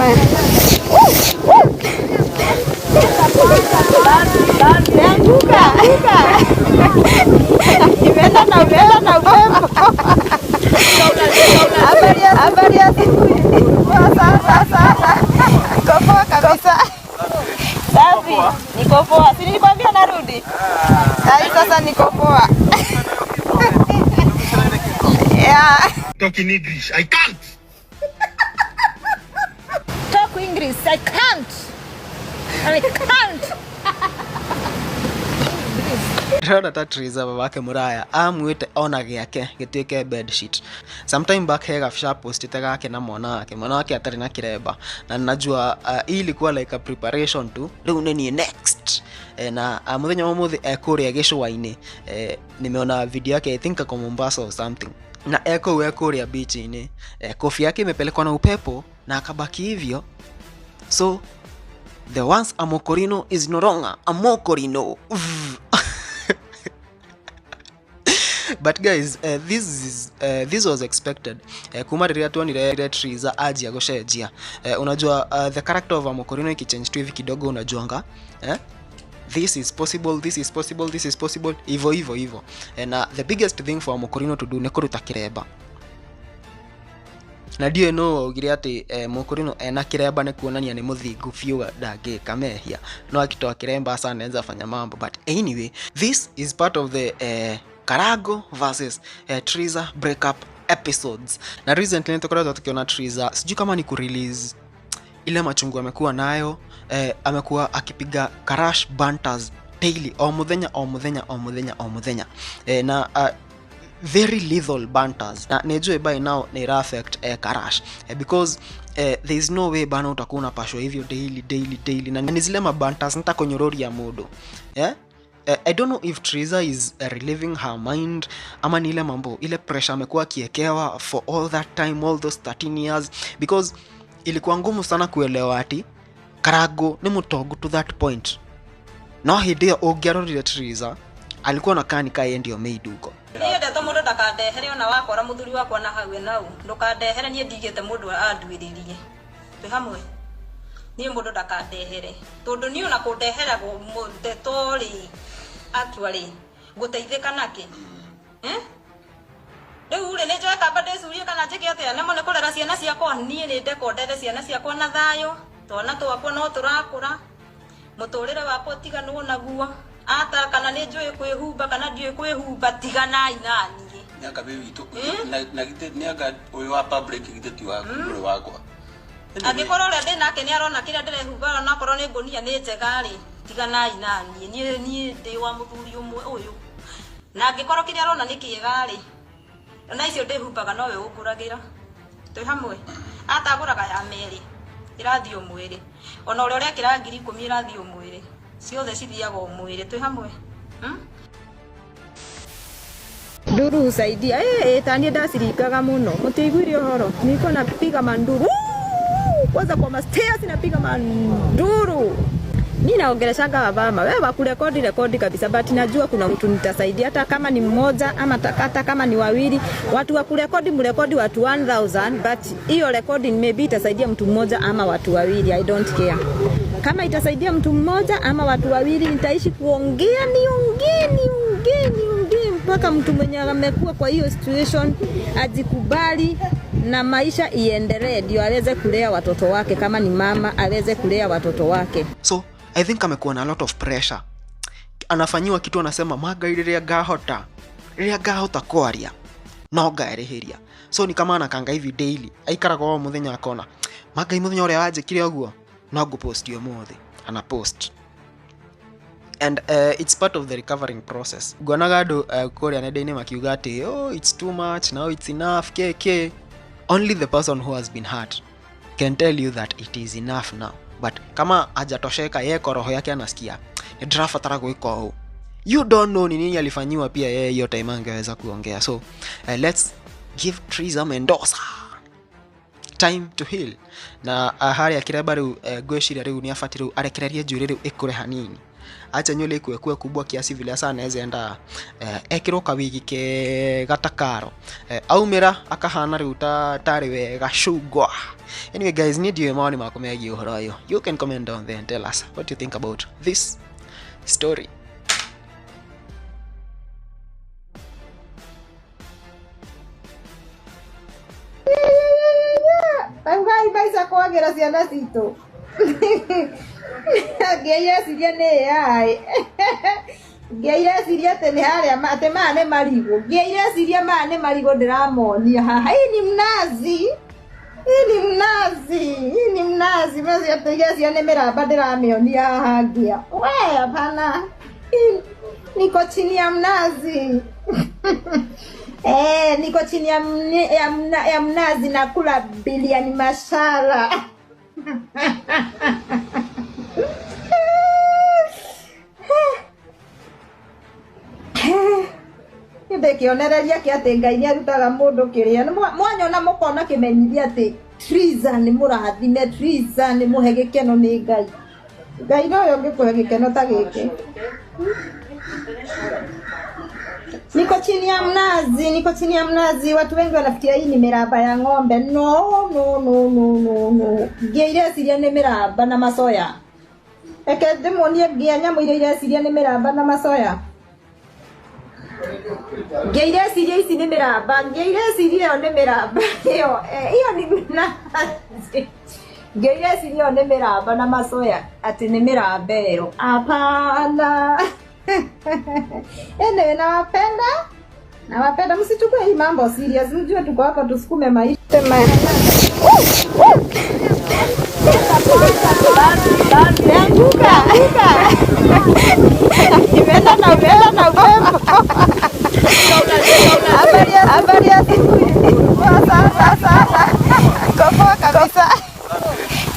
Maya. Anguka. Imeenda na upepo na upepo. Habari ya siku. Poa sana sana. Niko poa kabisa. Safi. Niko poa. Si nilikwambia narudi? Sai sasa niko poa. Yeah. Talk in English. I can't. Talk English. I can't. I can't. Ndĩrona ta Triza babake Muraya amwĩte ona gĩake gĩtuĩke bedsheet. Sometime back he gabica postite gake na mwana wake, mwana wake atarĩ na kĩremba, na najua hii ilikuwa like a preparation tu, rĩu nĩ niĩ next. Na mũthenya wa ũmũthĩ ekũrĩa gĩcũa-inĩ, nimeona video yake, I think ako Mombasa or something, na ekũu ekũrĩa beach-inĩ, kofia yake imepelekwa na upepo na akabaki hivyo. So the once a mokorino is no longer a mokorino. But guys, this was expected, kuma rĩrĩa tuonire Triza anjia gũcenjia. Unajua, the character of Amokorino ikichange tu hivi kidogo, unajuanga this is possible, this is possible, this is possible, hivyo hivyo hivyo. Na the biggest thing for Amokorino to do nĩ kũruta kĩremba, na ndiũĩ nũ waugire atĩ Mokorino ena kĩremba nĩ kuonania nĩ mũthingu biũ, ndangĩka mehia, no akitoa kĩremba asa anaweza fanya mambo. But anyway, this is part of the Karago versus Triza breakup episodes. Na recently nĩtũkoretwo tukiona Triza, sijui kama ni kurelease ile machungu amekuwa nayo, amekuwa akipiga Karash banters daily, o muthenya o muthenya o muthenya o muthenya, na very lethal banters, na nĩnjũĩ by now nĩ ira affect Karash, because there is no way bana utakuwa unapashwa hivyo daily daily daily, na ni zile mabanters nitakunyororia mũndũ, eh? I don't know if Triza is relieving her mind ama ni ile mambo, ile pressure amekuwa akiekewa for all that time, all those 13 years, because ilikuwa ngumu sana kuelewa ati Karago nĩ mũtongu to that point. No hĩndĩ ĩyo ũngĩarorire Triza alikuwa nakaa ni kaye ndio maid huko. Niĩ ndeto mũndũ ndakandehere, ona wakora mũthuri wakwa na hau nau ndũkandehere. Niĩ ndigĩte mũndũ anduĩrĩrie, twĩ hamwe. Niĩ mũndũ ndakandehere, tondũ niĩ ona kũndehera ndeto rĩ, actually ngũteithĩka nakĩ, eh? Rĩu rĩ, nĩ njoe kamba ndĩcurie kana njĩke atĩa? Nĩmo nĩ kũrera ciana ciakwa. Niĩ nĩ ndekwo ndere ciana ciakwa na thayũ. Twana twakwa no tũrakũra, mũtũrĩre wakwa ũtiganwo naguo. Ata kana nĩ njũĩ kwĩhumba kana ndiũĩ kwĩhumba, tiganai naniĩ. Nĩanga wĩ witũ na githĩ nĩanga ũyũ wa public, githĩ ti waku, ndũrĩ wakwa? Angĩkorwo ũrĩa ndĩ nake nĩ arona kĩrĩa ndĩrehumba, onakorwo nĩ ngũnia nĩ njega rĩ, tiganai naniĩ. Niĩ ndĩ wa mũthuri ũmwe ũyũ, na angĩkorwo kĩrĩa arona nĩ kĩega rĩ, ona icio ndĩhumbaga nowe ũngũragĩra, twĩ hamwe. Atagũraga ya merĩ ĩrathiĩ o mwĩrĩ, ona ũrĩa ũrekĩra 10,000 ĩrathiĩ o mwĩrĩ, ciothe cithiaga o mwĩrĩ, twĩ hamwe, Nduru husaidia. Tanie ndaciringaga muno. Mutiiguire ũhoro. Nilikuwa napiga manduru. Woo! Kwanza kwa mastairs napiga manduru. Mi naongeleshanga wamama, wewe wakurekodi rekodi kabisa, but najua kuna mtu nitasaidia, hata kama ni mmoja ama hata kama ni wawili. Watu wa kurekodi, mrekodi watu 1000, but hiyo recording maybe itasaidia mtu mmoja ama watu wawili. I don't care kama itasaidia mtu mmoja ama watu wawili, nitaishi kuongea, niongee, niongee, niongee mpaka mtu mwenye amekuwa kwa hiyo situation ajikubali na maisha iendelee, ndio aweze kulea watoto wake. Kama ni mama, aweze kulea watoto wake. So I think amekuwa na a lot of pressure, anafanyiwa kitu anasema, "Magai, rĩrĩa ngahota kwaria no ngaerĩhĩria." So ni kama anakanga hivi daily, aikaraga o mũthenya akona, "Magai, mũthenya ũrĩa wanjĩkire ũguo no ngũpost ũmũthĩ." Ana post and it's part of the recovering process. Nguonaga andũ kũrĩa nenda-inĩ makiuga atĩ, "Oh, it's too much now, it's enough." Kk, only the person who has been hurt can tell you that it is enough now. But kama hajatosheka, yeye kwa roho yake anasikia nĩndĩrabatara gwĩka ũũ. You don't know ni nini alifanyiwa pia yeye hiyo time angeweza kuongea. So let's give Triza Mendoza time to heal. Na harĩa kĩremba rĩu, ngwĩciria rĩu nĩ abatiĩ rĩu arekererie njuĩrĩ rĩu ĩkũre hanini. Acha nywele ikuwe kubwa kiasi vile sasa anaweza enda ekirwo kawigi ke gatakaro aumira akahana riu ta tari we gacungwa. Anyway guys, need you maoni mako megiĩ ũhoro ũyũ. You can comment down there and tell us what you think about this story. Taugai maica kwagĩra ciana citũ. Ngĩireciria nĩ AI. Ngĩireciria atĩ nĩ harĩa atĩ maya nĩ marigũ. Ngĩireciria maya nĩ marigũ ndĩramonia haha. Hii ni mnazi. Hii ni mnazi. Hii ni mnazi. Macio atĩ ireciria nĩ mĩramba ndĩramĩonia haha ngĩa. We hapana. Niko chini ya mnazi. Niko chini ya mnazi na kula biliani masala. Ndĩkĩonereria kĩa atĩ Ngai nĩ arutaga mũndũ kĩrĩa. Mwanyona mũkona kĩmenyithia atĩ Triza nĩ mũrathime, Triza nĩ mũhe gĩkeno nĩ Ngai. Ngai nowe ũngĩkũhe gĩkeno ta gĩkĩ. Niko chini ya mnazi, niko chini ya mnazi. Watu wengi wanafikiria hii ni miraba ya ng'ombe. No, no, no, no, no, no. Ngĩireciria nĩ mĩramba na macoya. Reke ndĩmuonie ngĩa nyamũ iria ireciria nĩ mĩramba na macoya. Ngĩireciria ici nĩ mĩramba, ngĩireciria ĩyo nĩ mĩramba. Ĩyo ĩyo nĩ mnazi. Ngĩireciria ĩyo nĩ mĩramba na macoya, atĩ nĩ mĩramba ĩyo. Hapana. Anyway, nawapenda. Nawapenda, msichukue hii mambo serious. Mjue tuko hapa tusukume maisha. Anguka. Imeenda na upepo na upepo. Habari ya siku. Poa sana sana. Niko poa kabisa.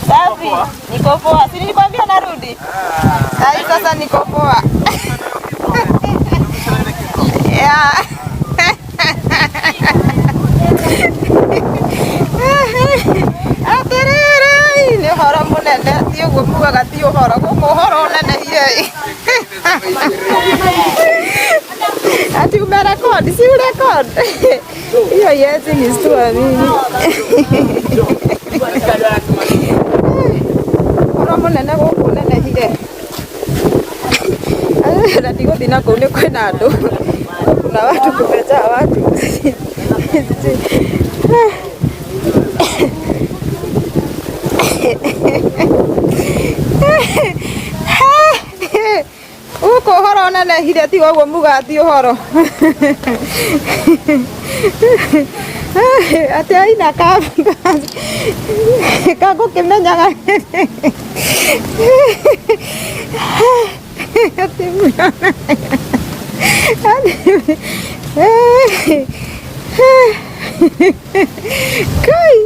Safi. Niko poa. Si nilikwambia narudi? Hai sasa niko poa. Yeah. Atiriri, ni ũhoro mũnene, ti ũguo mugaga ti ũhoro, gũkũ ũhoro ũnenehire. Ati umerekodi, si urekodi. Hiyo yezi ni stua mimi. Ũhoro mũnene gũkũ ũnenehire. Na ndigũthiĩ na kũu nĩ kwĩna andũ. Kuna watu, kumejaa watu. Gũkũ ũhoro ũnenehire ti ũguo mugaga ti ũhoro. Atĩ aina kangũkĩmenyaga. Atĩ Kai.